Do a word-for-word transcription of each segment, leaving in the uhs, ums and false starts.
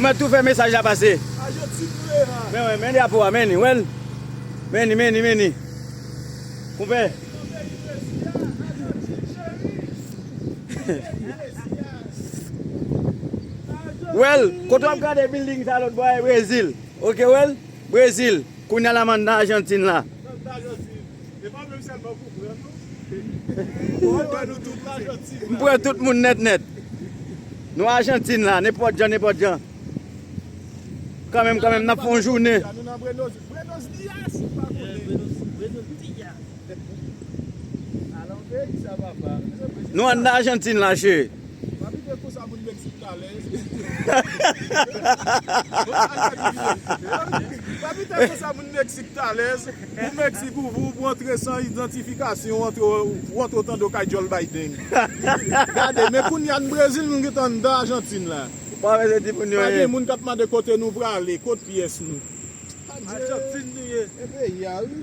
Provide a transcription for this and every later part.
Mwen tou fè mesaj la pase. Men, men, men drapo a, men li, wè l. Men li, men li, men li. Konpè. Wè l, kote w ap gade building sa lòt bò a, e Brezil. Oke, wè l, Brezil. Kounye a la m anndan Ajantin la. E pa menm sèlman pou pran nou. M pran tout moun nèt nèt. Nou Ajantin la, nenpòt jan, nenpòt jan. Kanmenm, kanmenm, n ap fè yon jounen. Nou nan Buenos, Buenos Dias, pa konnen. Buenos Dias. Alon peyi sa, papa. Nou anndan Ajantin la, cheri. Pa pite konsa moun Meksik t alèz. Pa pite konsa moun Meksik t alèz. Pou Meksik ouvri w pou antre san idantifikasyon, ou antre, ou antre w tande w kay Joe Biden. Gade, men kounye a n Brezil, nou gentan anndan Ajantin la. Pa bezwen di pou nou pa gen anyen. Moun k ap mande kote nou prale, kot pyès nou. Ajantin nou ye. E peyi a, wi.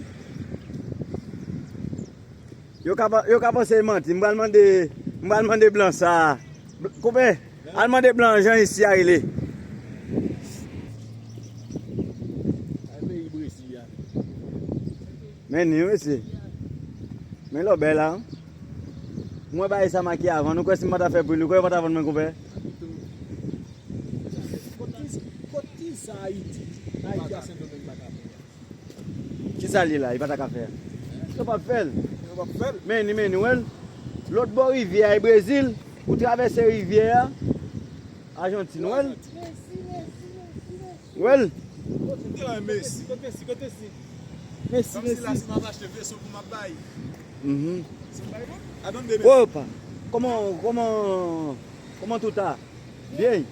Yo ka, pa- yo ka panse e manti. M pral mande, m pral mande blan sa. Bl- Konpè, al mande blan jan isi a rele. Ay, peyi Brezil a. Men ni, mesye. Men lò bèl la. Mwen bay sa maki avan. Nou kwè si m pa ta fè pri, nou kwè yo pa ta vann mwen konpè? Kot ki, kot ki sa Ayiti? Ayiti a Sendomeng pa ka fè. Kisa l ye la? Li pa ta ka fè. Yo p ap fè l. Yo p ap fè l. Men ni, men ni, wè l. Lòt bò rivyè a, e Brezil. Ou travèse rivyè a. Ajantin, wè l. Wè l. Kote Messi? Kote Messi? Kote Messi? Messi, Messi. Kòmsi la, si m ap achte veso pou m ap bay. Mhm. Si m bay non? Atann de Messi. Opa! Kòman, kòman, kòman tu estás? Bien.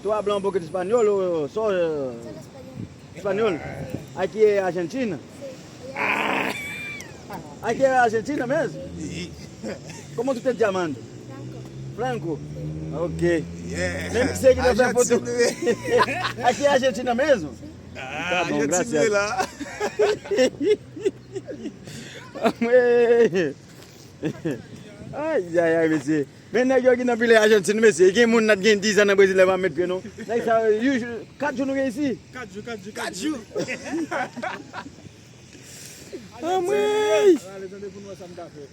Tu hablas un poquito español o so, eh, español? Aquí es Argentina. Aquí es Argentina mesmo. ¿Cómo tú te llamas? Franco. Franco. Ok. Yeah. Menm si se ki te fè foto. Argentina. Aquí es Argentina mesmo. Ah, tá bom, Argentina gracias. Lá. Ay, ay, ay, mesye. Men nèg yo ki nan pile Ajantin, mesye. Gen moun nan gen diz an nan Brezil, lè pa met pye, non. Nèg sa yo, kat jou nou gen isi? Kat jou, kat jou, kat jou. Anmwey! Ale tande pou nou wè sa m ka fè.